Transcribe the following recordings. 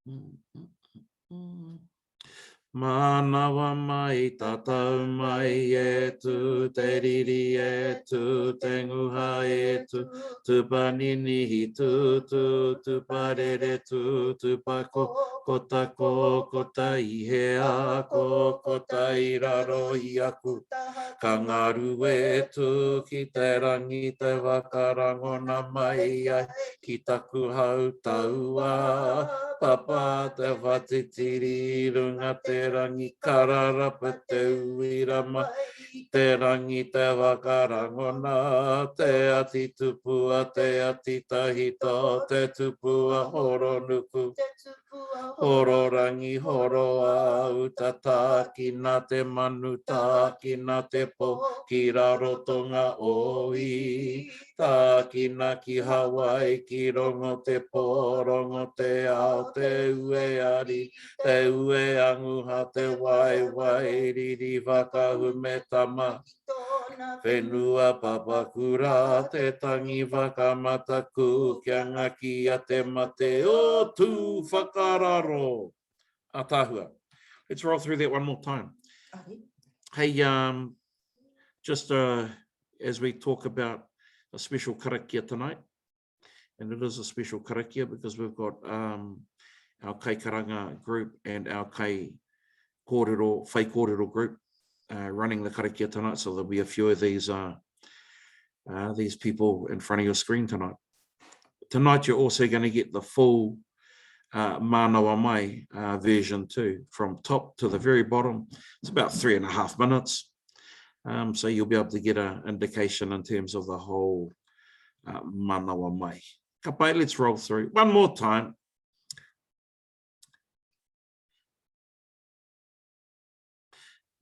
Mm, mm, mm, Mānawa mai, tatau mai, e tū te riri, e tū te nguha, e tū, tūpaninihi, tū, tū, tūparere, tū, tūpako, kota ko, kota i hea, ko, kota i raro i aku Ka ngaru e tū ki te rangi te waka rangona mai ai ki taku hau taua Papa te whatitiri i runga te rangi kararapa te uira mai te rangi te waka rangona te ati tupua te ati tahito te tupua horonuku Horo rangi, horo a uta tākina te manu, tākina te po, ki Rarotonga o i, tākina ki Hawaii, ki rongo te po, rongo te ao, te ue ari, te ue anguha, te waewae, riri whakahume tama. Whenua papakura, te tangi whakamataku, kia ngakia te mate o Tūwhakararo. Ataahua. Let's roll through that one more time. Hey, um, just uh, as we talk about a special karakia tonight, and it is a special karakia because we've got um, our kaikaranga group and our kai kōrero, whai kōrero group uh, running the karakia tonight. So there'll be a few of these, uh, uh, these people in front of your screen tonight. Tonight you're also going to get the full uh, Mānawa Mai uh, version too, from top to the very bottom. It's about 3.5 minutes. Um, so you'll be able to get an indication in terms of the whole uh, Manawa Mai. Ka pai, let's roll through. One more time.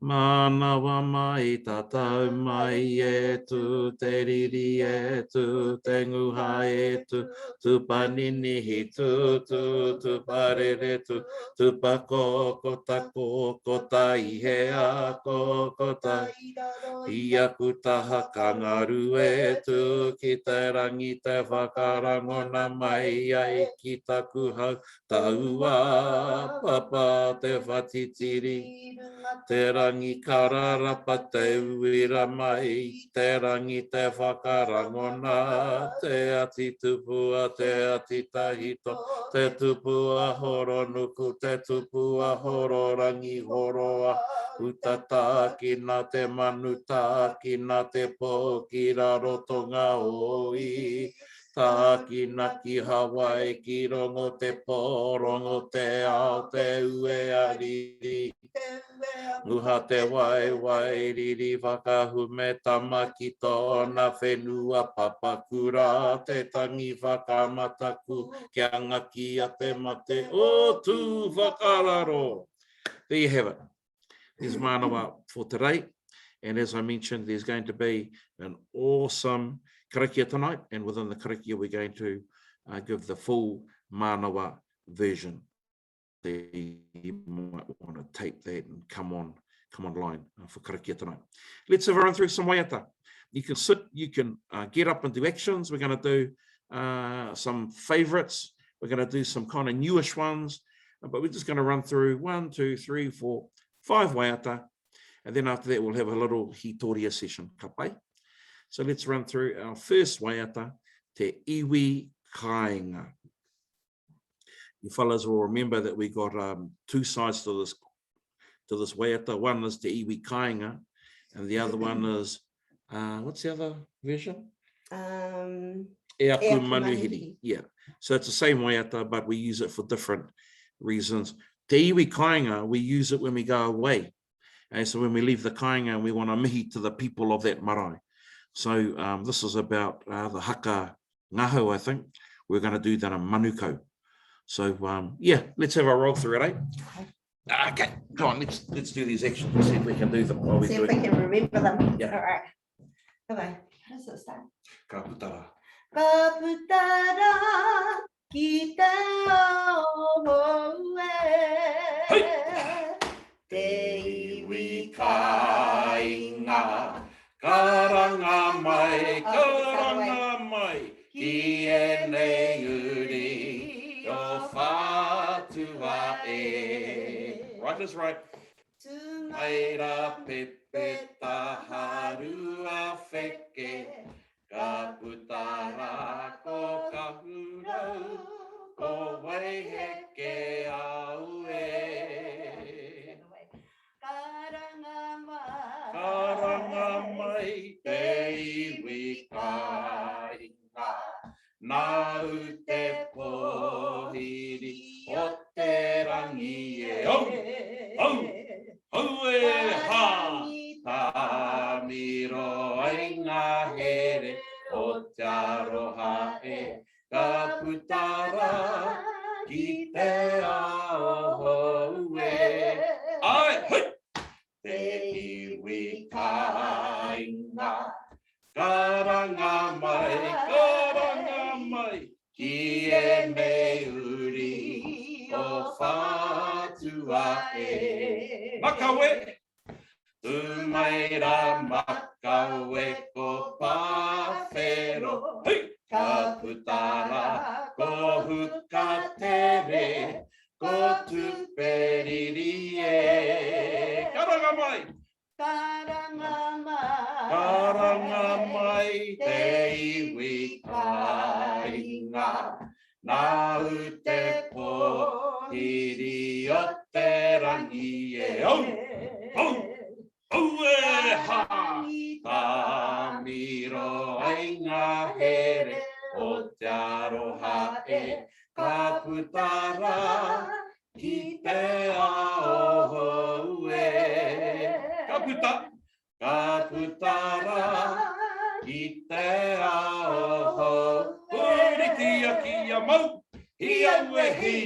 Manawa mai, tatau mai, e tū te riri, e tū te nguha, e tū, tūpaninihi, tū, tū, tūparere, tū, tūpako, ko tako, ko ta i hea, ko, ko ta i aku taha ka ngaru e tū ki te rangi te whakarangona mai ai ki taku hau Taua papa te whatitiri, te rangi kararapa te uira mai, te rangi te whakarangona, te ati tupua, te ati tahito, te tupua horonuku, te tupua hororangi horoa, uta tākina te manu tākina te pō ki Rarotonga o i. Tākina ki Hawaii, ki rongo te pō, rongo te ao, te ue a riri, nguha te waewae, riri whakahume tama ki tōna whenua papakura, te tangi whakamataku kia ngakia te mate o Tūwhakararo. There you have it. There's Manawa for today. And as I mentioned, there's going to be an awesome karakia tonight. And within the karakia, we're going to uh, give the full Manawa version. You might want to tape that and come on, come online uh, for karakia tonight. Let's have a run through some waiata. You can sit, you can uh, get up and do actions. We're going to do uh, some favorites. We're going to do some kind of newish ones, but we're just going to run through one, two, three, four, five waiata. And then after that, we'll have a little hitoria session. Ka pai. So let's run through our first waiata, Te Iwi Kāinga. You fellas will remember that we got um, two sides to this to this waiata. One is Te Iwi Kāinga, and the other one is, uh, what's the other version? Um, E aku manuhiri. Yeah. So it's the same waiata, but we use it for different reasons. Te iwi kāinga, we use it when we go away. And so when we leave the kāinga and we want to mihi to the people of that marae. So um, this is about uh, the haka ngahau, I think. We're going to do that in Manukau. So um, yeah, let's have a roll through it, eh? Okay, go on, let's, let's do these actions. We'll see if we can do them while we See do if we it. can remember them. Yeah. All right. Bye-bye. How does it start? Ka putara. Ka putara ki te ao hou e. Hei! Te iwi kāinga, karanga mai, karanga mai, ki ēnei uri o Whātua. This right. Mai rā pepe taharua wheke, ka puta rā ko Kahurau, ko Waiheke au e. Karanga mai. Karanga mai te iwi kāinga, nāu te pōhiri o te rangi e. Au, au, au e hā! Tāmiro ai ngā here o te aroha e, ka puta rā ki te ao hou e. Ai, hui! Te iwi kāinga, karanga mai, karanga mai, ki ēnei uri o Whātua e. Makawe! Tū mai rā makawe ko Pāwhero, hui! Ka puta rā ko Hukatere, ko Tuperiri e. Karanga mai! Karanga mai. Karanga mai te iwi kāinga, nāu te pōhiri o te rangi e. Au! Au! Au e hā! Tāmiro ai ngā here o te aroha e, ka puta rā ki te ao hou e. Ka puta, ka puta rā ki te ao hou. Puritia kia mau, hi au e hi!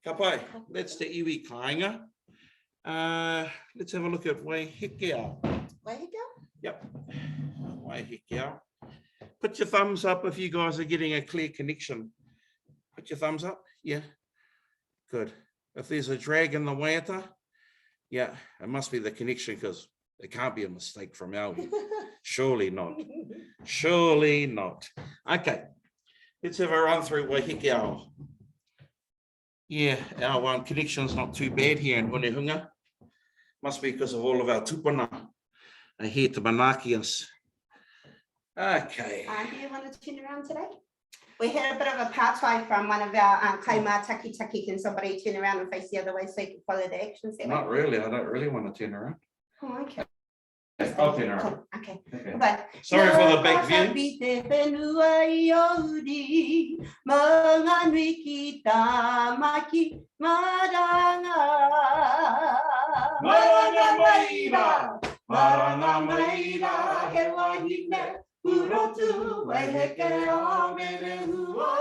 Ka pai, that's te iwi kāinga. Let's have a look at Waihekeao. Waihekeao? Yep, Waihekeao. Put your thumbs up if you guys are getting a clear connection. Put your thumbs up, yeah. Good. If there's a drag in the waiata, yeah, it must be the connection because it can't be a mistake from our end. Surely not. Surely not. Okay, let's have a run through Waihekeao. Yeah, our connection's not too bad here in Onehunga. Must be because of all of our tupuna are here to manaaki us. Okay. Do you want to turn around today? We had a bit of a pātai from one of our kaumātakitaki. Can somebody turn around and face the other way so you can follow the actions that way? Not really. I don't really want to turn around. Oh, okay. I'll turn around. Cool. Okay. Okay. Bye. Sorry for the back view. Nō te whenua i ō uri, maunga nui ki Tāmaki, maranga. Maranga mai rā, maranga mai rā, he wahine, purotu, waiheke o Merehua,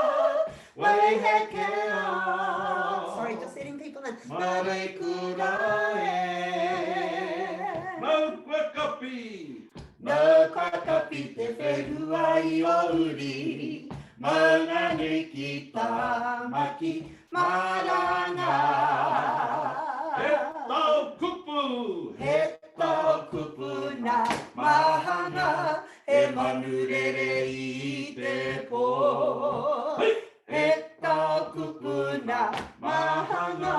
waiheke o. Sorry, just letting people in. Mareikura e. Mau kua kapi. Nau kua kapi te whenua i ō uri, maunga nui ki Tāmaki, maranga. He tau kupu. He tau kupu nā mahanga, he manu rere i te pō. He tau kupu nā mahanga,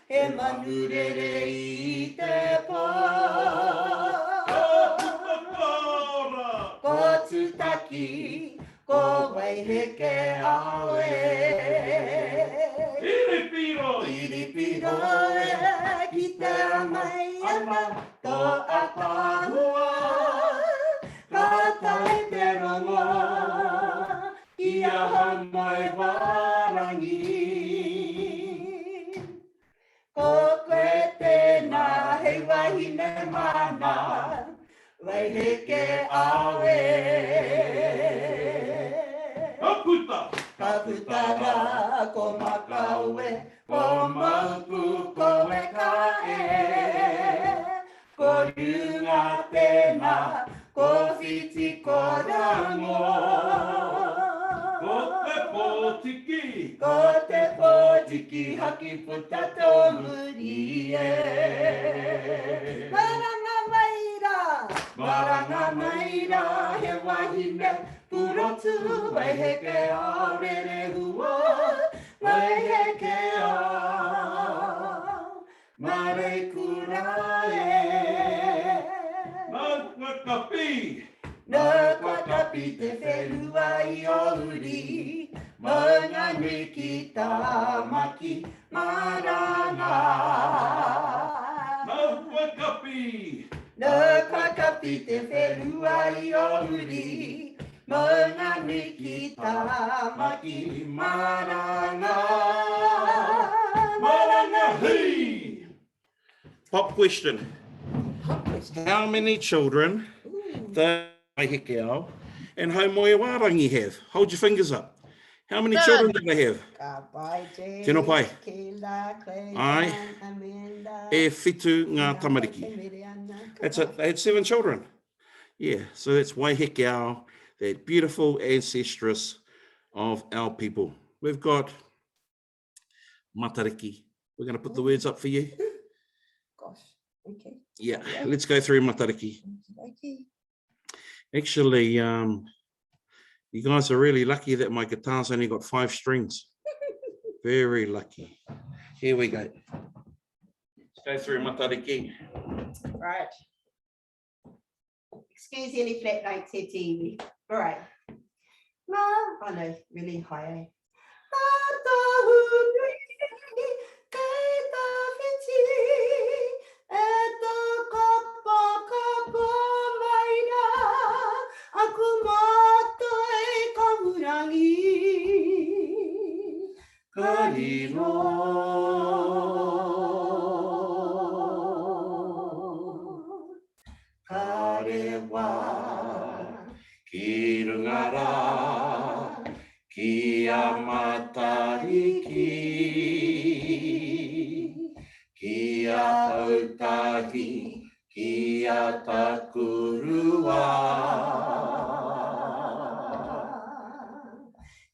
he manu rere i te pō. Ko Tūtaki, ko Waiheke au e. Iripiroi. Iripiroi e, kitea mai ana tō ataahua. Ka tae te rongo ki ahau mai wārangi. Ko koe tēnā hei wahine māna, Waiheke au e. Ka puta. Ka puta rā ko Makawe, ko Mauku, ko Weka e. Ko Runga tēnā, ko Whiti, ko Rango. Ko te pōtiki. Ko te pōtiki haki puta tō muri e. Maranga mai rā. Maranga mai rā, he wahine purotu, waiheke o Rerehua, waiheke o. rā e. Nāu kua kapi! Nāu kua kapi te whenua i ō uri, Maunga nui ki Tāmaki maranga. Nāu kua kapi! Nāu kua kapi te whenua i ō uri, Maunga nui ki Tāmaki maranga. Maranga hī! Pop question. Pop question. How many children the Waiheke and Haumoewārangi have? Hold your fingers up. How many children do they have? Ka pai, James, Tino pai. Kayla, Clayton, Ai. Amanda. E whitu ngā Ngā tamariki. Te Miriana, ka That's it. They had seven children. Yeah, so that's Waihekeao, that beautiful ancestress of our people. We've got Matariki. We're going to put the words up for you. Gosh, okay. Yeah, let's go through Matariki. Okay. Actually, um, you guys are really lucky that my guitar's only got five strings. Very lucky. Here we go. Let's go through Matariki. Right. Excuse any flat notes here, TV. All right. Ma, oh no, really high. Eh? Mata nui, kei tawhiti, e tō kapa kapa mai rā, aku mātai kahurangi. Ka riro. Ka rewa ki runga rā, ki a Matariki, ki a Tautahi, ki a Takurua,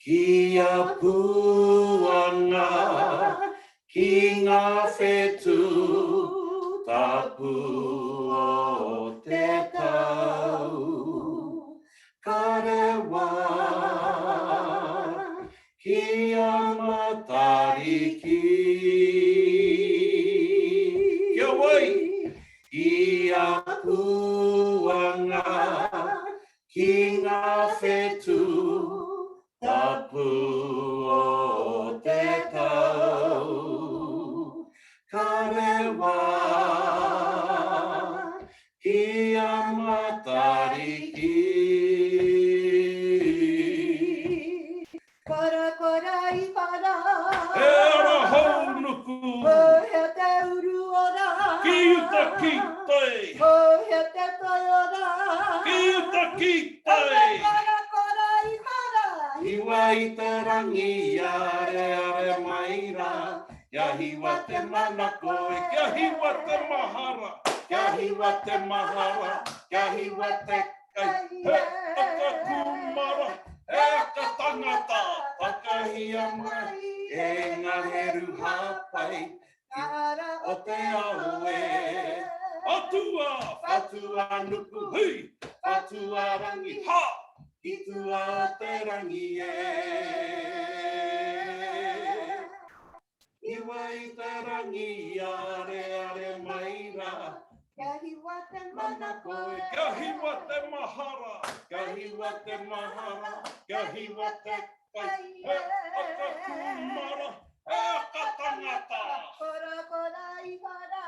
ki a Puanga, ki ngā whetū tapu o te tau. Ka rewa ki a Matariki. Kia wai! Ki a Puanga, ki ngā whetū tapu o te tau. Ka rewa ki a Matariki. Kora kora i whara. He ara hou nuku. Ko hea te uru ora. Ki uta ki tai. Ko hea te toi ora. Ki uta ki tai. Kora kora i whara. Hiwa i te rangi, are are mai rā. Kia hiwa te manako e, kia hiwa te mahara. Kia hiwa te mahara, kia hiwa te kai. He aka kūmara, he aka tangata, takahia mai e ngā heru hāpai o te ao e. Atua, whatua nuku, hui, whatua rangi, ha, ki tua o te rangi e. Hiwa i te rangi, are are mai rā. Kia hiwa te manako e. Kia hiwa te mahara, kia hiwa te mahara, kia hiwa te kai. He aka kūmara, he aka tangata. Kora kora i hara.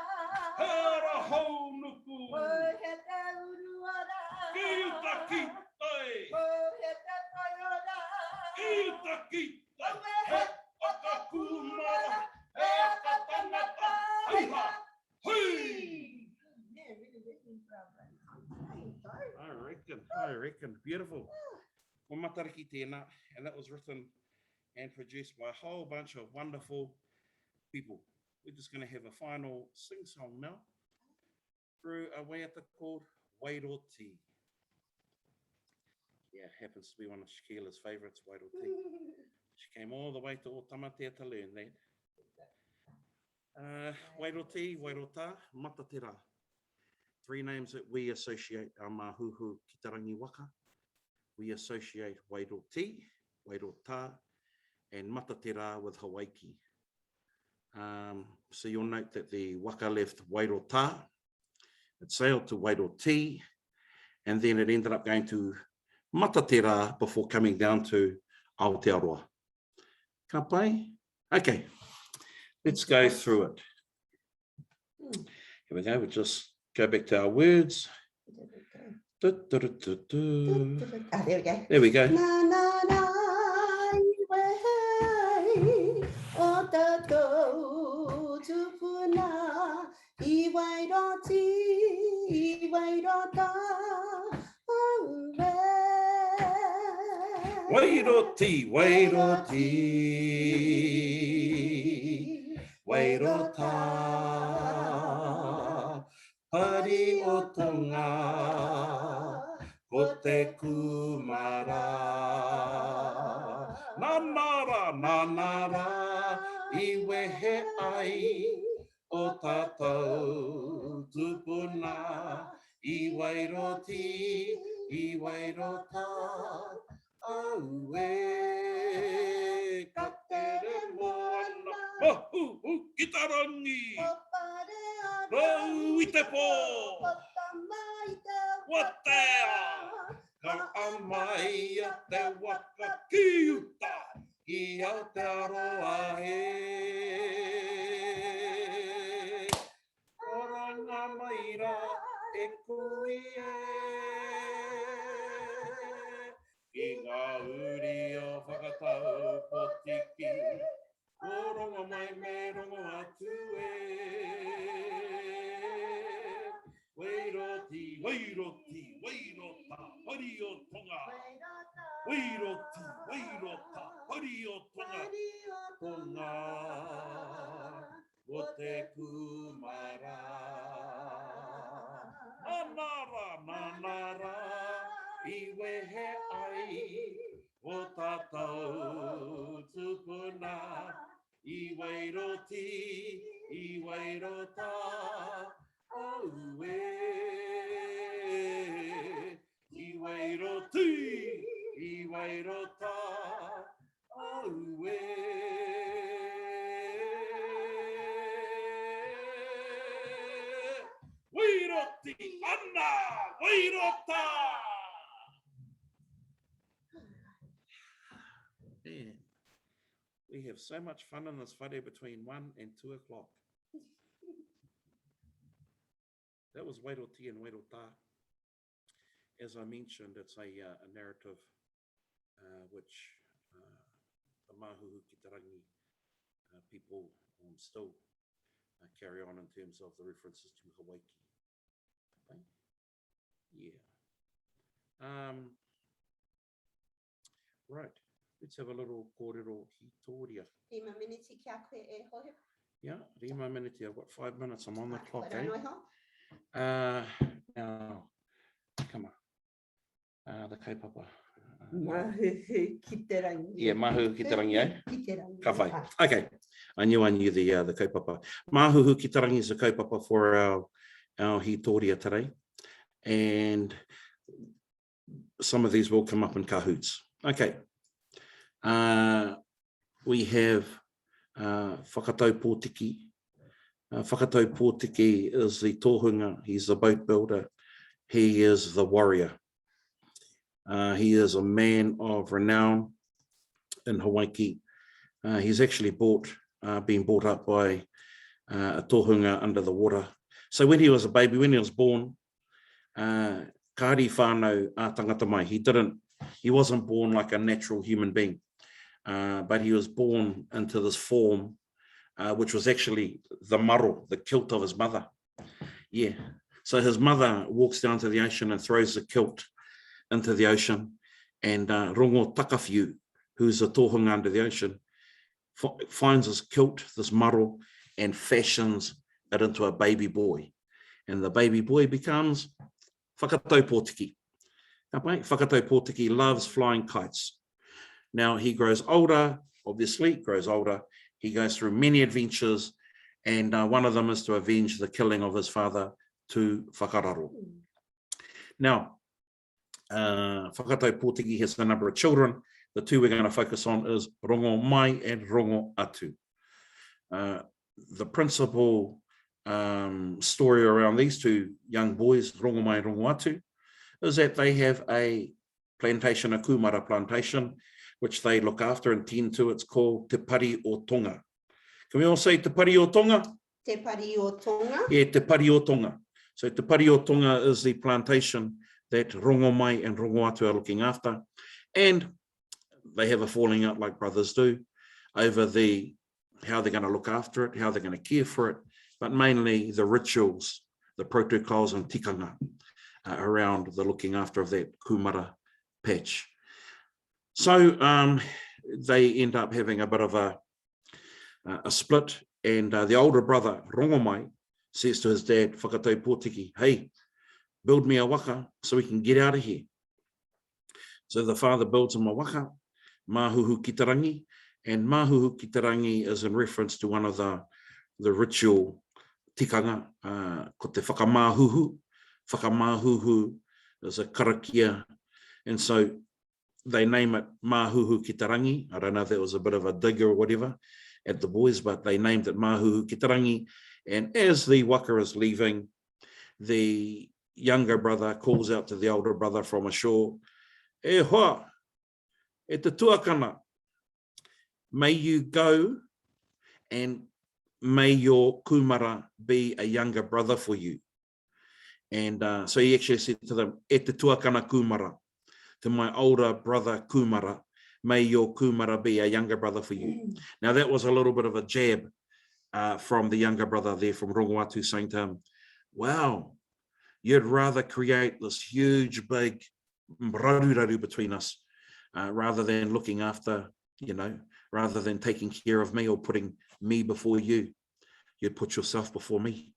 He ara hou nuku. Ko hea te uru ora. Ki uta ki tai. Ko hea te toi ora. Ki uta ki tai. He aka kūmara, he aka tangata, heiha, hui! I reckon, I reckon. Beautiful. Ko Matariki tēnā, and that was written and produced by a whole bunch of wonderful people. We're just going to have a final sing-song now through a waiata called Wairoti. Yeah, it happens to be one of Shakila's favourites, Wairoti. She came all the way to Otamatea to learn that. Uh, Wairoti, Wairota, Matatera. Three names that we associate our mahuhu ki te rangi waka. We associate Wairoti, Wairota, and Matatera with Hawaiki. Um, so you'll note that the waka left Wairotā, it sailed to Wairoti, and then it ended up going to Matatera before coming down to Aotearoa. Ka pai? Okay, let's go through it. Here we go, we'll just go back to our words. Du, du, du, du, du. Ah, there we go. There we go. Na, na, na, i wehe o tātou tupuna, i Wairoti, i Wairota, aue. Wairoti, Wairoti, Wairota, pari o Tonga, ko te kūmara. Nana rā, nana rā, i wehe ai o tātou tupuna, i Wairoti, i Wairota, Auē, ka tere moana, mahuhu ki te rangi. Rau i te pō, watea, ka amaia te waka ki uta, ki Aotearoa e. Oranga mai rā e kui e. Ki ngā uri o Whakatau Potiki, ko rongo mai me rongo atu e. Wairoti, Wairoti, Wairota, pari o Tonga. Wairoti, Wairota, pari o Tonga. Tonga. Ko te kūmara. Nana rā, nana rā, i wehe ai o tātou tupuna i Wairoti, i Wairota, auē. I Wairoti, i Wairota, Auē! Wairoti ana! Wairota! Man, we have so much fun in this whare between 1 and 2 o'clock. That was Wairoti and Wairota. As I mentioned, it's a, uh, a narrative uh, which uh, the Mahuhu ki te rangi uh, people um, still uh, carry on in terms of the references to Hawaiki. Okay. Yeah. Um, right. Let's have a little kōrero hitoria. Rima miniti kia koe e Hohepa. Yeah, rima miniti. I've got five minutes. I'm on the clock, eh? Uh, now, come on. Uh, the kaupapa. Uh, mahuhu ki te rangi. Yeah, mahuhu ki te rangi, eh? Ki te rangi. Ka whai. Okay. I knew I knew the, uh, the kaupapa. Mahuhu ki te rangi is a kaupapa for our, our hitoria today. And some of these will come up in cahoots. Okay. Uh, we have uh, Whakatau Pōtiki. Uh, Whakatau Pōtiki is the tohunga. He's the boat builder. He is the warrior. Uh, he is a man of renown in Hawaiki. Uh, he's actually bought, uh, been brought up by uh, a tohunga under the water. So when he was a baby, when he was born, uh, kāri whānau a tangata mai. He didn't, he wasn't born like a natural human being, uh, but he was born into this form, uh, which was actually the maro, the kilt of his mother. Yeah. So his mother walks down to the ocean and throws the kilt into the ocean, and uh, Rongo Takawhiu, who's a tohunga under the ocean, finds this kilt, this maro, and fashions it into a baby boy. And the baby boy becomes Whakatau Pōtiki. Ka pai? Whakatau Pōtiki loves flying kites. Now he grows older, obviously, grows older. He goes through many adventures, and uh, one of them is to avenge the killing of his father to Whakararo. Now, uh, Whakatau Pōtiki has a number of children. The two we're going to focus on is Rongo Mai and Rongo Atu. Uh, the principal um, story around these two young boys, Rongomai and Rongoatu, is that they have a plantation, a kumara plantation, which they look after and tend to. It's called Te Pari o Tonga. Can we all say Te Pari o Tonga? Te Pari o Tonga. Yeah, Te Pari o Tonga. So Te Pari o Tonga is the plantation that Rongomai and Rongoatu are looking after. And they have a falling out like brothers do over the how they're going to look after it, how they're going to care for it, but mainly the rituals, the protocols and tikanga uh, around the looking after of that kumara patch. So um, they end up having a bit of a, a split, and uh, the older brother, Rongomai, says to his dad, Whakatau Pōtiki, hey, build me a waka so we can get out of here. So the father builds him a waka, Mahuhu Kitarangi, and Mahuhu Kitarangi is in reference to one of the, the ritual tikanga, uh, ko te whakamāhuhu. Whakamāhuhu is a karakia, and so they name it Mahuhu Kitarangi. I don't know if that was a bit of a dig or whatever at the boys, but they named it Mahuhu Kitarangi. And as the waka is leaving, the younger brother calls out to the older brother from ashore, E hoa, e te tuakana, may you go and may your kumara be a younger brother for you. And uh, so he actually said to them, E te tuakana kumara, to my older brother kumara, may your kumara be a younger brother for you. Mm. Now that was a little bit of a jab uh, from the younger brother there from Rongoatu saying to him, wow, you'd rather create this huge big raruraru between us uh, rather than looking after, you know, rather than taking care of me or putting me before you, you'd put yourself before me.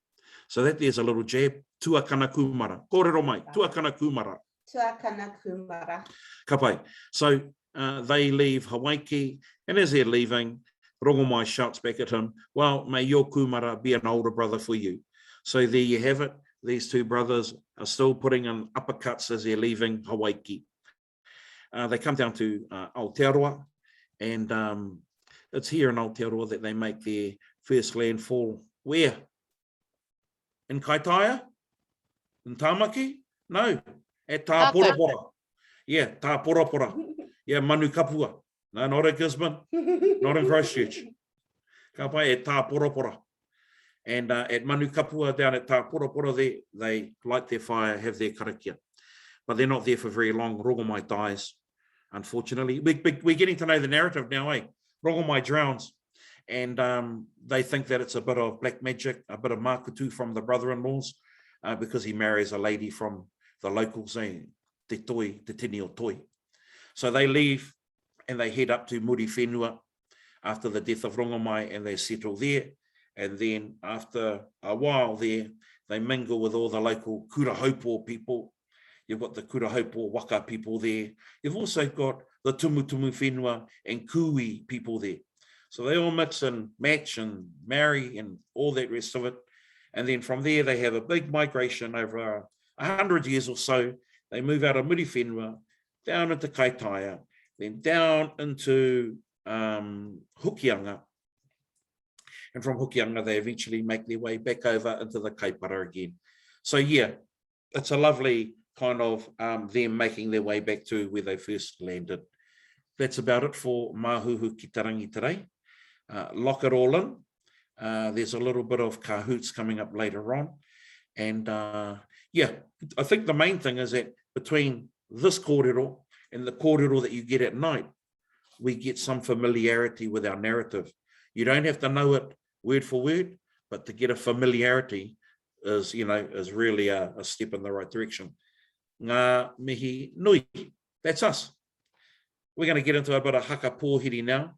So that there's a little jab. Tuakana kumara. Kōrero mai, tuakana kumara. Tuakana kumara. Ka pai. So uh, they leave Hawaiki, and as they're leaving, Rongomai shouts back at him, well, may your kumara be an older brother for you. So there you have it. These two brothers are still putting in uppercuts as they're leaving Hawaiki. Uh, they come down to uh, Aotearoa, and um, it's here in Aotearoa that they make their first landfall. Where? In Kaitaia? In Tāmaki? No, at Tāporapora. Yeah, Tāporapora. Yeah, Manu Kapua. No, not at Gisborne, not in Christchurch. Ka pai, at Tāporapora. And uh, at Manu Kapua, down at Tāporapora, they, they light their fire, have their karakia. But they're not there for very long. Rongomai dies, unfortunately. We, we, we're getting to know the narrative now, eh? Rongomai drowns. And um, they think that it's a bit of black magic, a bit of makutu from the brother-in-laws, uh, because he marries a lady from the locals, eh? Te toi, te tini o toi. So they leave and they head up to Muriwhenua after the death of Rongomai and they settle there. And then after a while there, they mingle with all the local Kurahaupo people. You've got the Kurahaupo waka people there. You've also got the Tumutumu whenua and Kui people there. So they all mix and match and marry and all that rest of it. And then from there, they have a big migration over 100 years or so. They move out of Muriwhenua down into Kaitaia, then down into um, Hokianga. And from Hokianga, they eventually make their way back over into the Kaipara again. So yeah, it's a lovely kind of um, them making their way back to where they first landed. That's about it for Mahuhu Kitarangi today. Uh, lock it all in. Uh, there's a little bit of cahoots coming up later on. And uh, yeah, I think the main thing is that between this kōrero and the kōrero that you get at night, we get some familiarity with our narrative. You don't have to know it word for word, but to get a familiarity is, you know, is really a, a step in the right direction. Ngā mihi nui. That's us. We're going to get into a bit of haka pōhiri now.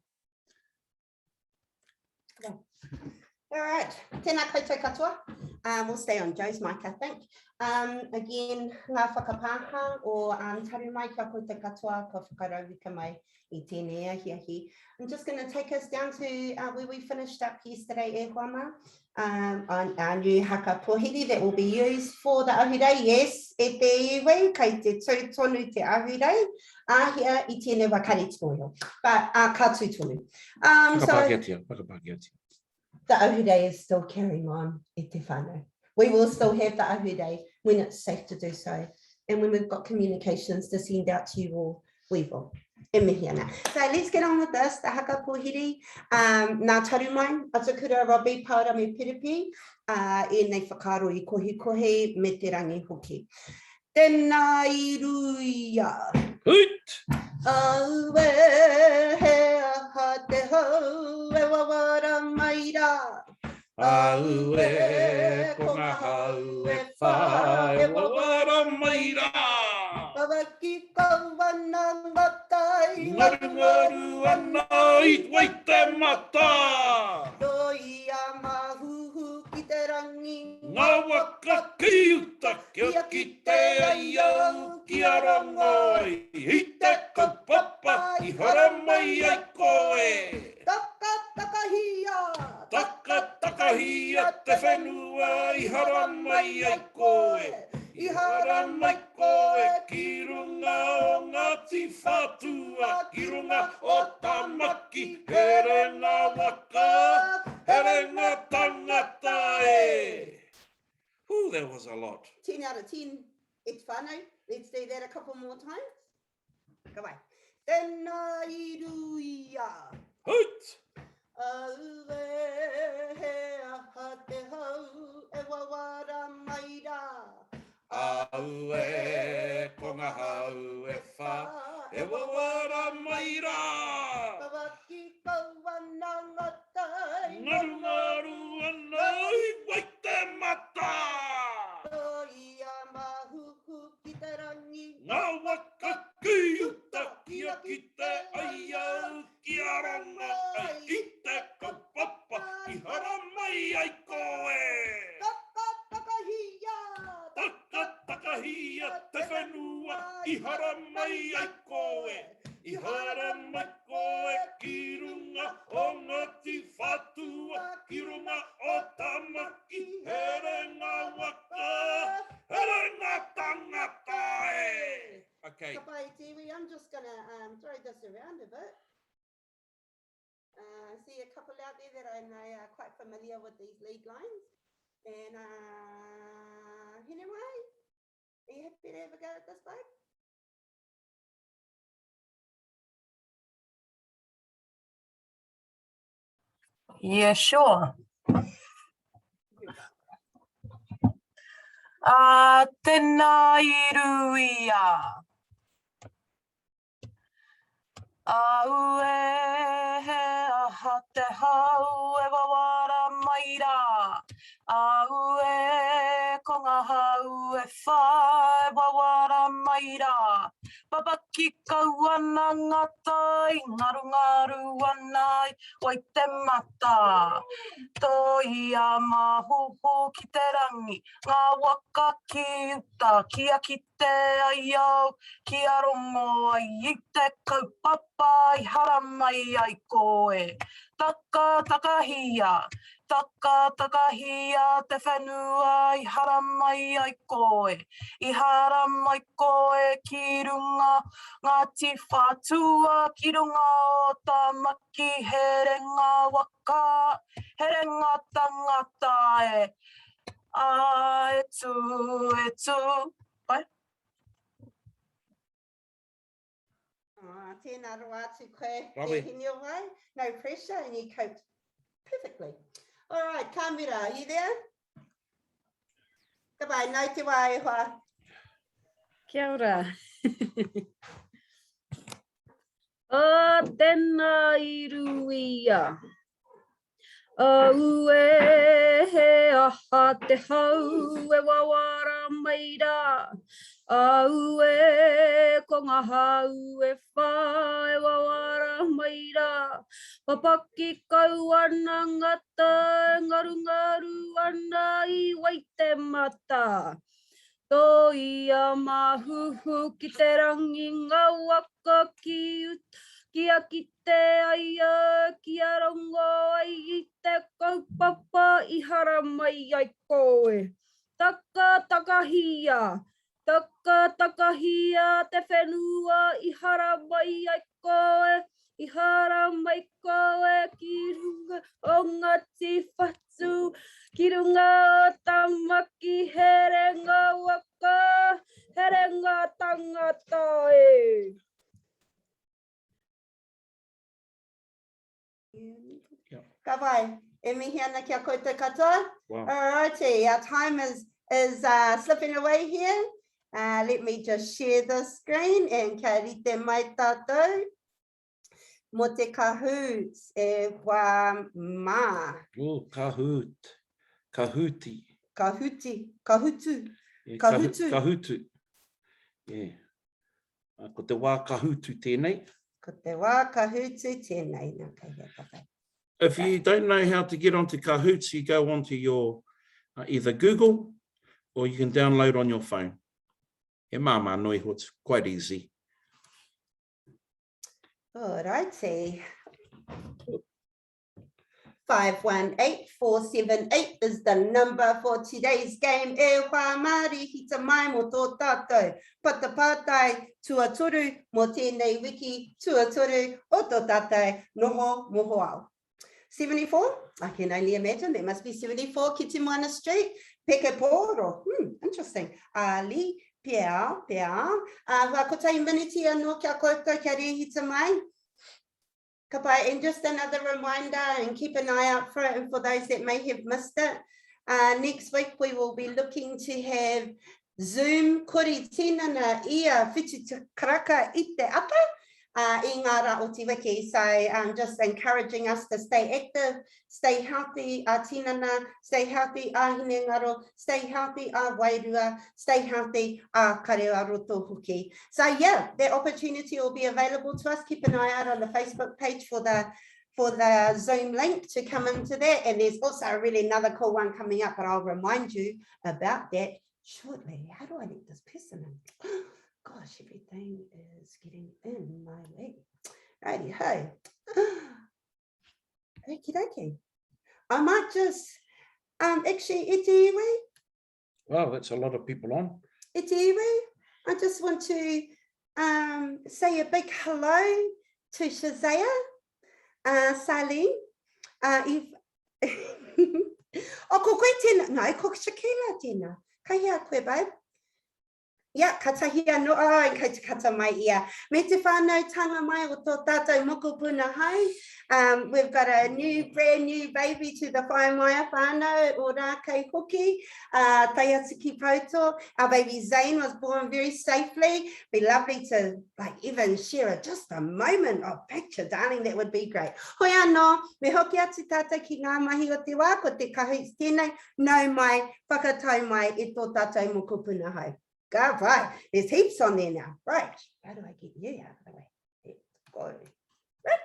All right, tēnā koutou katoa. Um, we'll stay on Joe's mic, I think. Um, again, ngā whakapāha o um, taru mai kia koutou katoa, ka whakarauika mai i tēnei ahiahi. I'm just going to take us down to uh, where we finished up yesterday, e hoa mā, um, on our new haka pōhiri that will be used for the ahurei. Yes, e te iwi, kei te tū tonu te ahurei, āhea i tēnei wā kare tōio. But uh, ka tū tonu. Um, so, Whakapākehātia, whakapākehātia. The Ahurei is still carrying on e te whānau. We will still have the Ahurei when it's safe to do so. And when we've got communications to send out to you all, we will. E mihi ana. So let's get on with this, the haka pōhiri. Um, nā Tarumai, Atakura, Robbie, Paora me Piripi, uh, ēnei whakaaro i kohikohi me te rangi hoki. Tēnā i ruia. Hoot! Aue, he aha te hau e wawara mai rā. Aue, ko ngā hau e whā e wawara mai rā. Wawaki kau ana ngā tai. Ngarungaru ana i Waitemata. Toia mahuhu ki te rangi. Ngā waka ki uta kia kite ai au ki a Rongo i te kaupapa i haramai ai koe. Takatakahia! Takatakahia te whenua i haramai ai koe. I haramai koe ki runga o Ngāti Whātua, ki runga o Tamaki, herenga waka, herenga tangata e. Whew, that was a lot. 10 out of 10, e te whānau. Let's do that a couple more times. Ka pai. Tēnā i ruia. Hoot! Aue, he aha te hau e wawara mai rā. Aue, ko ngā hau e whā e wawara mai rā. Kawaki kau ana ngā tai. Ngarungaru ana i Waitemata. Toia mahuhu ki te rangi. Ngā waka ki uta kia kite ai au ki a Rongo ai i te kaupapa i haramai ai koe. Takatakahia! Takatakahia te whenua i haramai ai koe. I haramai koe ki runga o Ngāti Whātua, ki runga o Tamaki, herenga waka, herenga tangata e! Okay. Ka pai te iwi, I'm just gonna um, throw this around a bit. Uh, I see a couple out there that I know are quite familiar with these lead lines. And uh, Hinewai, are you happy to have a go at this, babe? Yeah, sure. Uh, tēnā i ruia. Aue, he aha te hau e wawara mai rā. Aue, ko ngā hau e whā e wawara mai rā. Papaki kau ana ngā tai, ngarungaru ana i Waitemata. Tōia māhōhō ki te rangi, ngā waka ki uta, kia kite ai au, kia rongo ai i te kaupapa i haramai ai koe. Takatakahia, Takatakahia te whenua i haramai ai koe, i haramai koe ki runga Ngāti Whātua, ki runga o Tāmaki, herenga waka, herenga tangata e, ā, e tū, e tū, pai? Oh, tēnā roa atu koe, Rawe. e Hinewai. No pressure and you coped perfectly. All right, Kamira, are you there? Goodbye, nau te wā e hoa. Kia ora. O, tēnā i ruia. Aue, he aha te hau e wawara mai rā. Aue, ko ngā hau e whā e wawara mai rā. Papaki kau ana ngā tai, ngarungaru ana i Waitemata. Tōia māhuhu ki te rangi ngā waka ki uta, kia kite ai au, kia rongo ai i te kaupapa i haramai ai koe. Takatakahia, takatakahia te whenua i haramai ai koe, I haramai koe ki runga o Ngāti Whatu, ki runga o Tamaki herenga waka, herenga tangata e. Ka pai. E mihi ana ki a koutou katoa. Wow. Alrighty, our time is, is uh, slipping away here. Uh, let me just share the screen and kia rite mai tātou. Mo te Kahoot e wā mā. Oh, Kahoot. Kahooti. Kahuti. Kahutu. Yeah, Kahutu. Kahutu. Yeah. Ko te wā kahutu tēnei. Ko te wā kahutu tēnei. Nā, kei hea tātou. If you don't know how to get onto Kahoots, you go onto your uh, either Google or you can download on your phone. He māmā noa iho, it's quite easy. Alrighty. 518478 is the number for today's game. E whā māri hita mai mō tō tātou patapātai tuatoru mō tēnei wiki tuatoru o tō tātou noho mohoao. 74? I can only imagine there must be 74 Kitimoana Street, Pekepōro. Hmm, interesting. Ali, Pea, Pea. Uh, wā kotahi miniti anō kia koutou kia rēhita mai. Ka pai, and just another reminder and keep an eye out for it and for those that may have missed it. Uh, next week we will be looking to have Zoom kori tinana ia whitu karaka i te ata uh, i ngā rā o te wiki. So um, just encouraging us to stay active, stay healthy a tinana, stay healthy a hinengaro, stay healthy a wairua, stay healthy a karearoto hoki. So yeah, that opportunity will be available to us. Keep an eye out on the Facebook page for the for the Zoom link to come into that. And there's also a really another cool one coming up, but I'll remind you about that shortly. How do I let this person in? Gosh, everything is getting in my way. Righty ho. Okie dokie. I might just, um, actually, e te iwi. Wow, that's a lot of people on. E te iwi, I just want to um, say a big hello to Shazaya, uh, Salim. Uh, if, oh, ko koe tēnā. No, ko Shakila tēnā. Kai hea koe, babe? Ia, ka tahi anō, oh, kei te kata mai ia. Me te whānautanga mai o tō tātou mokopuna hou. Um, we've got a new, brand new baby to the Whaimaia whānau o Rākei hoki, uh, tae atu ki Pouto. Our baby Zane was born very safely. Be lovely to like even share a, just a moment of picture, darling, that would be great. Hoi anō, me hoki atu tātou ki ngā mahi o te wā, ko te kahoots tēnei, Nau mai, whakatau mai e tō tātou mokopuna hou. Ka pai. There's heaps on there now. Right. How do I get you out of the way? Let's go. Right.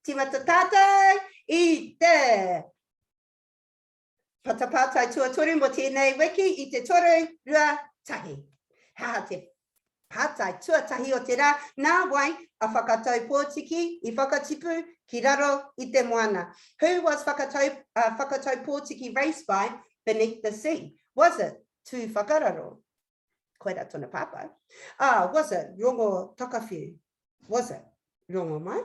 Timata tātou i te patapātai tuatoru mo tēnei wiki i te toru, rua, tahi. He aha te Pātai tuatahi o te rā, nā wai a Whakatau Pōtiki i whakatipu ki raro i te moana? Who was Whakatau, uh, Whakatau Pōtiki raised by beneath the sea? Was it Tūwhakararo? Koira tōna pāpā. Ah, was it Rongo Takawhiu? Was it Rongomai?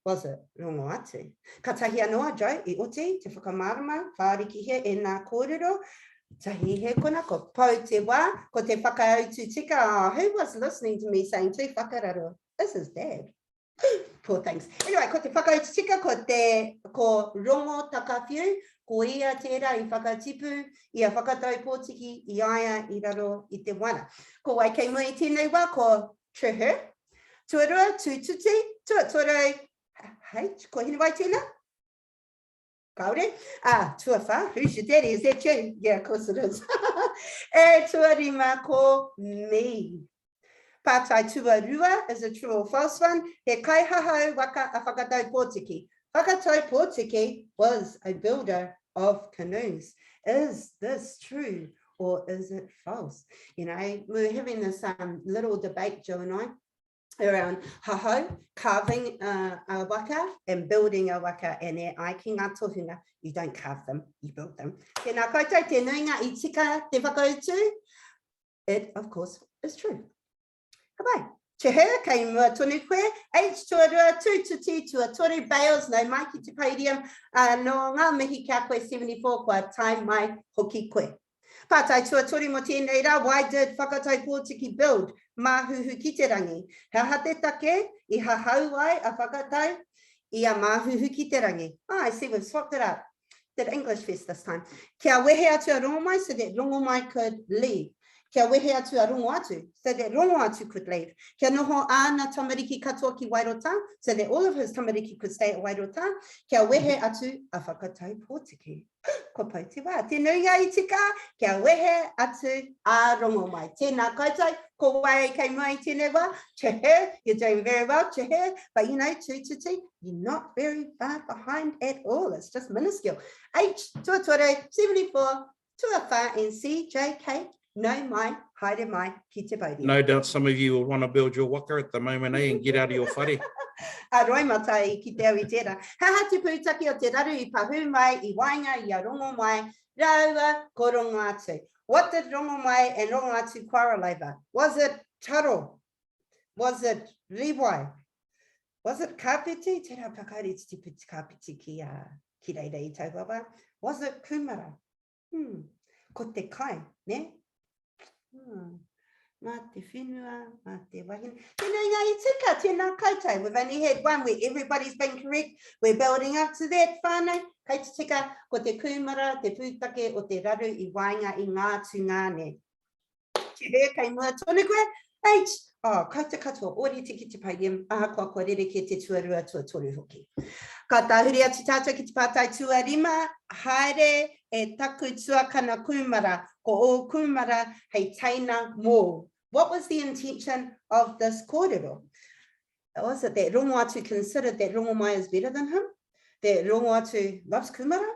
Was it Rongo Atu? Ka tahi anō a Joe i oti te whakamārama whārikihia e nā kōrero, tahi he kona, ko pau te wā, ko te whakautu tika, oh, who was listening to me saying Tūwhakararo? This is dad. Poor things. Anyway, ko te whakautu tika, ko te, ko Rongo Takawhiu, ko ia tērā i whakatipu, i a Whakatau Pōtiki i a ia i raro i te wana. Ko wai kei mua i tēnei wā, ko Treher, Tuarua, tūtuti, tuatoru, H, ko Hinewai tēnā? Kāore. Ah, tuawhā, who's your daddy? Is that you? Yeah, of course it is. e tuarima ko me. Pātai tuarua is a true or false one. He kaihahau waka a Whakatau Pōtiki. Whakatau Pōtiki was a builder of canoes. Is this true or is it false? You know, we were having this um, little debate, Joe and I, around hahau, carving uh, a waka and building a waka and e ai ki ngā tohunga, you don't carve them, you build them. Tēnā koutou, te nuinga i tika te whakautu, it of course is true. Ka pai. Chehe, kei mua tonu koe. H, tuarua, tūtuti, tuatoru, Bales, nau mai ki te podium. Uh, nō ngā mihi ki a koe 74, kua tae mai hoki koe. Pātai tuatoru mō tēnei rā, why did Whakatau Pōtiki build Māhuhu ki te rangi? He aha te take i hahau ai a Whakatau i a Māhuhu ki te rangi? Ah, I see we've swapped it up. Did English first this time. Kia wehe atu a Rongomai so that Rongomai could leave. Kia wehe atu a Rongoatu so that Rongoatu could leave. Kia noho āna tamariki katoa ki Wairotā so that all of his tamariki could stay at Wairotā. Kia wehe atu a Whakatau Pōtiki. Kua pau te wā. Te nuinga i tika, kia wehe atu a Rongomai. Tēnā koutou, ko wai kei mua i tēnei wā? To her, you're doing very well, to her, but you know, tūtuti, you're not very far behind at all. It's just minuscule. H, tuatoru, 74, tuawhā, and C, J, K, nau mai, haere mai ki te podium. No doubt some of you will want to build your waka at the moment, eh, and get out of your whare. A roimata i ki te au i tērā. He aha te pūtake o te raru i pahū mai i waenga i a Rongomai rāua ko Rongoatu? What did Rongomai and Rongoatu quarrel over? Was it taro? Was it rīwai? Was it kāpeti? Tērā pakauri te tipu kāpeti ki, uh, ki reira i taua wā. Was it kūmara? Hmm. Ko te kai, ne? Hmm. Mā te whenua, mā te wahine. Tēnā ngā i tika, tēnā koutou. We've only had one where everybody's been correct. We're building up to that whānau. Kei te tika, ko te kūmara, te pūtake o te raru i waenga i ngā tungāne. He kei mua tonu koe. H, oh, koutou katoa, ōrite ki te podium, ahakoa kua rerekē te tuarua, tuatoru hoki. Ka tahuri atu tātou ki te pātai tuarima, haere e taku tuakana kūmara, ko ō kūmara hei teina mōu. What was the intention of this kōrero? Was it that Rongoatu considered that Rongomai is better than him? That Rongoatu loves kūmara?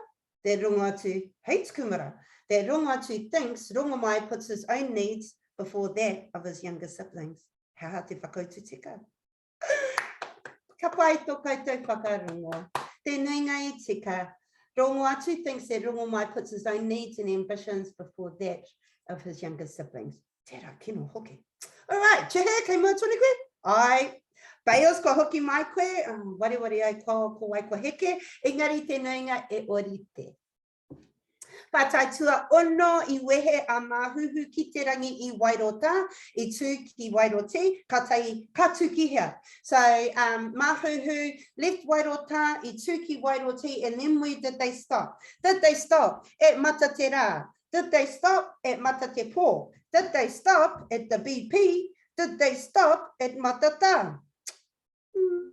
That Rongoatu hates kūmara? That Rongoatu thinks Rongomai puts his own needs before that of his younger siblings? He aha te whakautu tika? Ka pai tō koutou whakarongo. Te nuinga i tika. Rongoatu thinks that Rongomai puts his own needs and ambitions before that of his younger siblings. Tērā kino hoki. All right, Chehe, kei mua tonu koe? Ai. Bales, kua hoki mai koe, oh, wareware ai ko, ko wai kua heke, engari te nuinga e orite. Pātai tuaono i wehe a Māhuhu ki te rangi i Wairotā, i tū ki Wairotī, kātahi ka tū ki hea? So, um, Māhuhu left Wairotā, i tū ki Wairotī, and then where did they stop? Did they stop at Mataterā? Did they stop at Matatepō? Did they stop at the BP? Did they stop at Matatā? Hmm.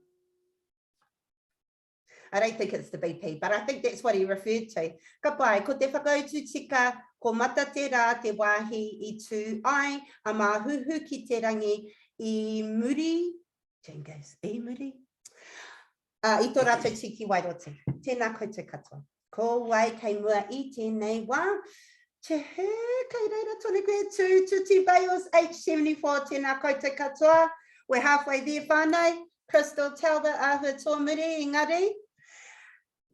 I don't think it's the BP, but I think that's what he referred to. Ka pai, ko te whakautu tika, ko Mataterā te wāhi i tū ai a Māhuhu ki te rangi i muri, Jingos, i muri? Uh, i tō rātou tū ki Wairoti. Tēnā koutou katoa. Ko wai kei mua i tēnei wā? Tēhē, kei reira tonu koe, tū, tuti Bales, H74, tēnā koutou katoa. We're halfway there whānau. Crystal Talbot āhua tōmuri, engari.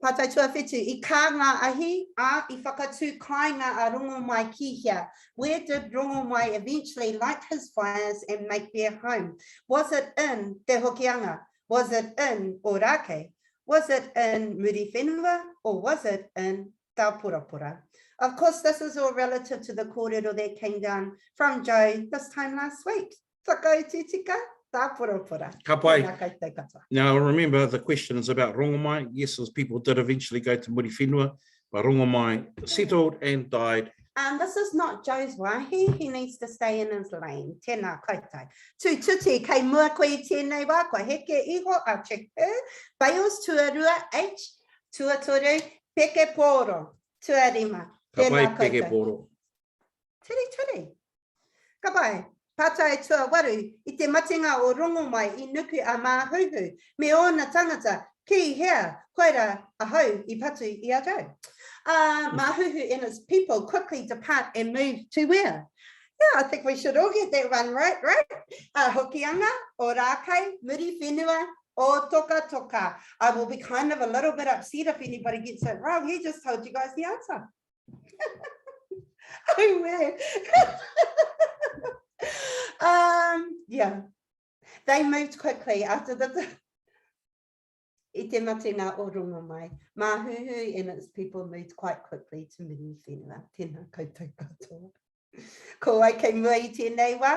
Pātai tuawhitu, i kā ngā ahi, ā, i whakatū kāinga a Rongomai ki hea? Where did Rongomai eventually light his fires and make their home? Was it in Te Hokianga? Was it in Ōrākei? Was it in Muriwhenua or was it in Tāporapora? Of course, this is all relative to the kōrero that came down from Joe this time last week. Whakautu tika, Tāporapora. Ka pai. Tēnā koutou katoa. Now, remember, the question is about Rongomai. Yes, those people did eventually go to Muriwhenua, but Rongomai settled and died. Um, this is not Joe's wāhi, he needs to stay in his lane. Tēnā koutou. Tūtuti, kei mua koe i tēnei wā, kua heke iho a Chehe, Bales tuarua, H, tuatoru, Peke Pōro, tuarima. Ka pai, Tēnā Peke koutou. Pōro. Tiri, tiri. Ka pai. Pātai tuawaru, i te matenga o Rongomai i nuku a Māhuhu me ōna tangata ki hea? Koirā ahau i patu i a Joe. Uh, Māhuhu and his people quickly depart and move to where? Yeah, I think we should all get that one right, right? Uh, Hokianga, Ōrākei, Muriwhenua, Ōtokatoka. I will be kind of a little bit upset if anybody gets it wrong. He just told you guys the answer. oh, man. um, yeah. They moved quickly after the i te matenga o Rongomai. Māhuhu and its people moved quite quickly to Muriwhenua. Tēnā koutou katoa. Ko wai kei mua i tēnei wā?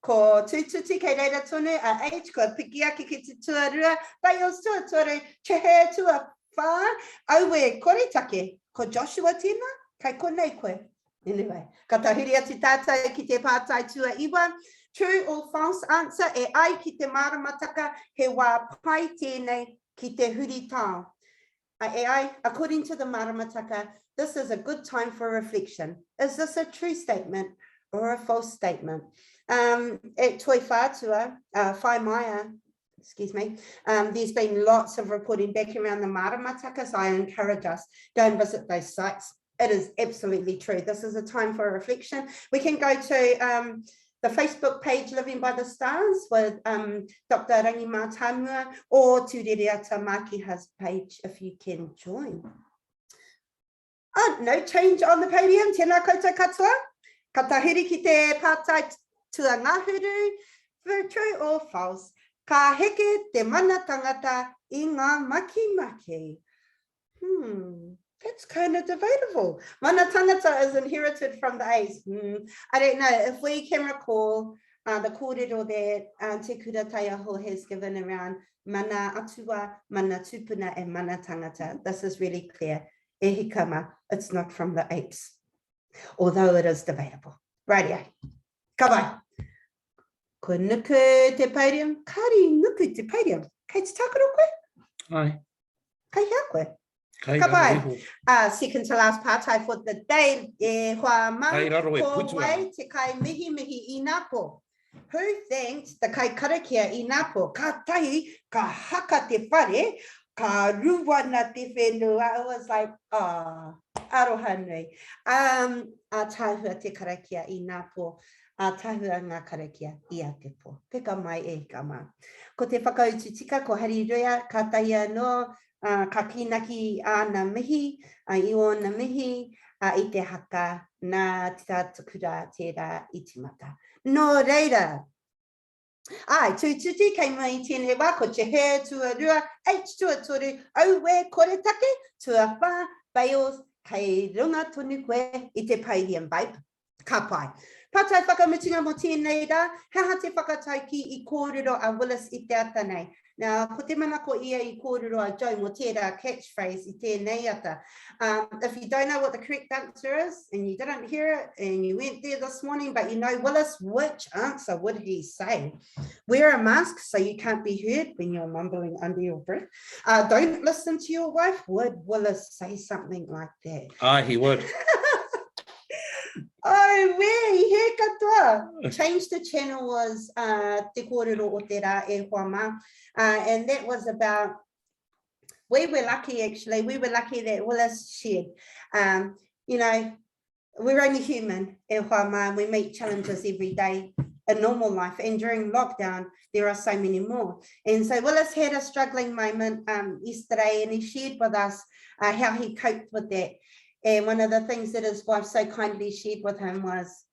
Ko Tūtuti kei reira tonu, a H, kua piki ake ki te tuarua, Bales tuatoru, Chehe tuawhā, aue, koretake, ko Joshua tēnā, kei konei koe. Anyway, ka tahuri atu tātou ki te pātai tuaiwa. True or false answer, e ai ki te māramataka, he wā pai tēnei ki te huritao. E ai, according to the māramataka, this is a good time for reflection. Is this a true statement or a false statement? Um, at Toi Whātua, uh, Whai Maia, excuse me, um, there's been lots of reporting back around the māramataka, so I encourage us, go and visit those sites. It is absolutely true. This is a time for reflection. We can go to um, the Facebook page Living by the Stars with um, Dr. Rangi Mātāmua or Tūrereata Mākiha's page if you can join. Oh, no change on the podium. Tēnā koutou katoa. Ka tahuri ki te pātai tuangahuru, true or false. Ka heke te mana tangata i ngā makimaki. Hmm, that's kind of debatable. Mana tangata is inherited from the A's. Hmm, I don't know. If we can recall uh, the kōrero that uh, Te Kura Taiaho has given around mana atua, mana tupuna and mana tangata, this is really clear. E hikama, it's not from the apes, although it is debatable. Rightio. Ka pai. Kua nuku te podium. Kāri nuku te podium. Kei te tākaro koe? Ai. Kei hea koe? Kei Ka raro pai. iho. Uh, second to last pātai for the day, e hoa mā. Kei raro e Ko putu ana. wai te kai mihimihi īnāpō? Who thanked the kai karakia īnāpō? Ka tahi, ka haka te whare, ka ruana te whenua. It was like, ah, aroha nui. Um, ātaahua te karakia īnāpō. Ātaahua ngā karakia i a te pō. Peka mai e hika mā. Ko te whakautu tika ko Hariruia, kātahi anō ka kīnaki āna mihi, i ōna mihi i te haka nā Te Tātukura tērā i tīmata. Nō reira, āe, tūtuti kei mua i tēnei wā ko Jeher tuarua, H tuatoru, auē koretake, tuawhā, Bales, kei runga tonu koe i te podium, babe. Ka pai. Patai whakamutunga mō tēnei rā, he aha te whakataukī i kōrero a Willis i te ata nei? Now, ko te manako ia i kōrero a Joe mō tērā catchphrase i tēnei ata. Um, if you don't know what the correct answer is, and you didn't hear it, and you weren't there this morning, but you know Willis, which answer would he say? Wear a mask so you can't be heard when you're mumbling under your breath. Uh, don't listen to your wife. Would Willis say something like that? Ah, he would. Oh, wē, he katoa. Change the channel was uh, te kōrero o te rā e hoa mā. Uh, and that was about, we were lucky actually, we were lucky that Willis shared. Um, you know, we're only human e hoa mā, and we meet challenges every day in normal life. And during lockdown, there are so many more. And so Willis had a struggling moment um, yesterday and he shared with us uh, how he coped with that. And one of the things that his wife so kindly shared with him was,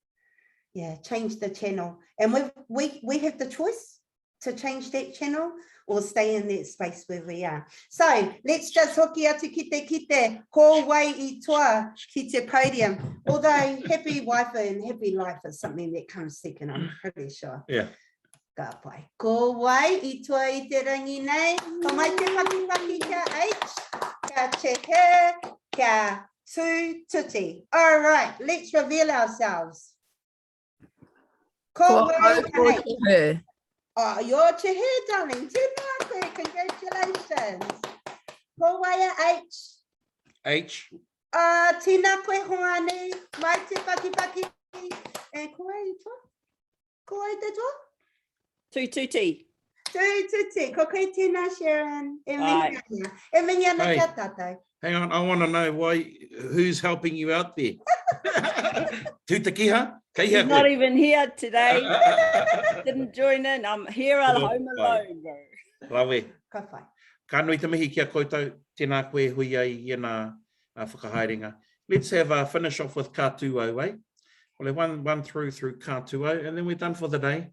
yeah, change the channel. And we we we have the choice to change that channel or stay in that space where we are. So let's just hoki atu ki te kite, ko wai i toa ki te podium. Although happy wife and happy life is something that comes second, I'm pretty sure. Yeah. Ka pai. Ko wai i toa i te rangi nei? Ka mai te pakipaki kia H, kia Chehe, kia Tū Tuti. All right, let's reveal ourselves. Ko wai ko Chehe. Oh, you're Chehe, darling. Tēnā koe, congratulations. Ko wai a H? H. Uh, tēnā koe, Hoani. Mai te pakipaki. E ko wai i toa? Ko wai te toa? Tūtuti. Tūtuti. Ko koe tēnā, Sharon. E mihi ana. E mihi ana Hey. kia tātou. Hang on, I want to know why, who's helping you out there? Tūtakiha, kei hea He's not koe? even here today. Didn't join in. I'm here at home alone, bro. Rawe. Ka whai. Ka nui te mihi ki a koutou, tēnā koe hui ai i ēnā whakahaerenga. Let's have a finish off with Ka Tū Au, eh? Well, one, one through through Ka Tū Au, and then we're done for the day.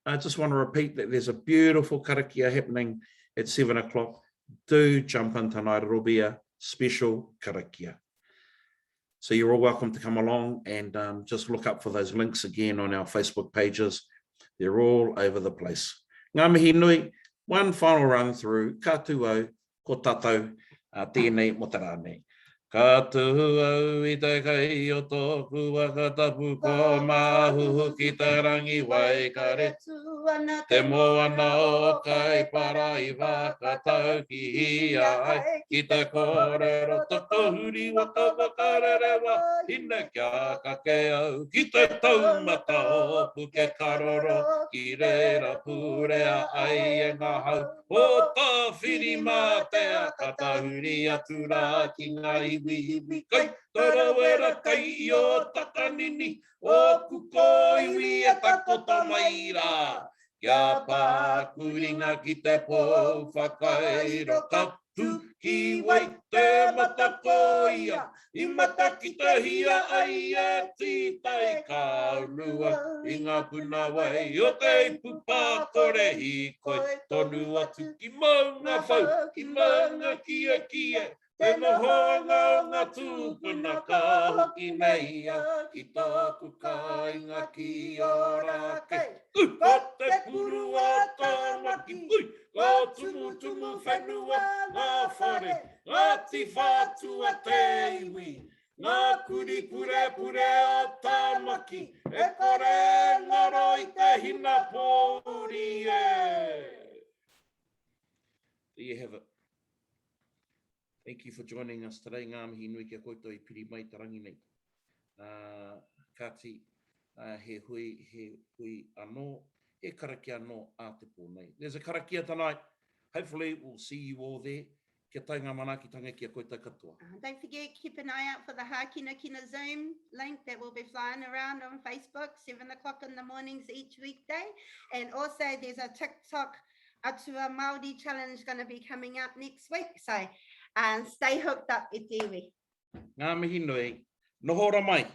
I just want to repeat that there's a beautiful karakia happening at 7 o'clock. Do jump in tonight. It'll be a special karakia. So you're all welcome to come along and um, just look up for those links again on our Facebook pages. They're all over the place. Ngā mihi nui, one final run through, ka tū au, ko tātou uh, tēnei mo te rā nei. Ka tuhu au i te kai o tōku waka tapu ko Māhuhu ki te rangi waikare Te moana o Kaipara i whakatau ki hia ai ki te kōrero Toko huri waka whakarerewa hine kia kake au ki te taumata o Pukekaroro ki reira pūrea ai e ngā hau O Tāwhirimātea ka tahuri atu rā ki ngā iwi iwi kai Tarawera kai i o Takanini ōku kōiwi e takoto mai rā Kia pākuringa ki te pou whakairo ka tū ki wai te matakoia I matakitahia ai e Tītai ka unua i ngā puna wai o te ipu pākore hīkoi tonu atu ki Maungawhau, ki Maungakiekie, te nohoanga o ngā tūpuna ka hoki nei au ki tōku kāinga ki Ōrākei. Ko te puru o Tāmaki, ui, ko Tumutumuwhenua ngā whare, Ngāti Whātua te iwi, ngā kuri purepure o Tāmaki, e kore e ngaro i te hinapōuri e. There you have it. Thank you for joining us today. Ngā mihi nui ki a koutou i piri mai te rangi nei. Uh, kāti, uh, he hui, he hui anō, he karakia anō a te pō nei. There's a karakia tonight. Hopefully we'll see you all there. Kia tau ngā manaakitanga ki a koutou katoa. Uh, don't forget, keep an eye out for the Hākinakina Zoom link that will be flying around on Facebook, 7 o'clock in the mornings each weekday. And also there's a TikTok Atua Māori Challenge going to be coming up next week. So um, stay hooked up e te iwi. Ngā mihi nui. Noho ora mai.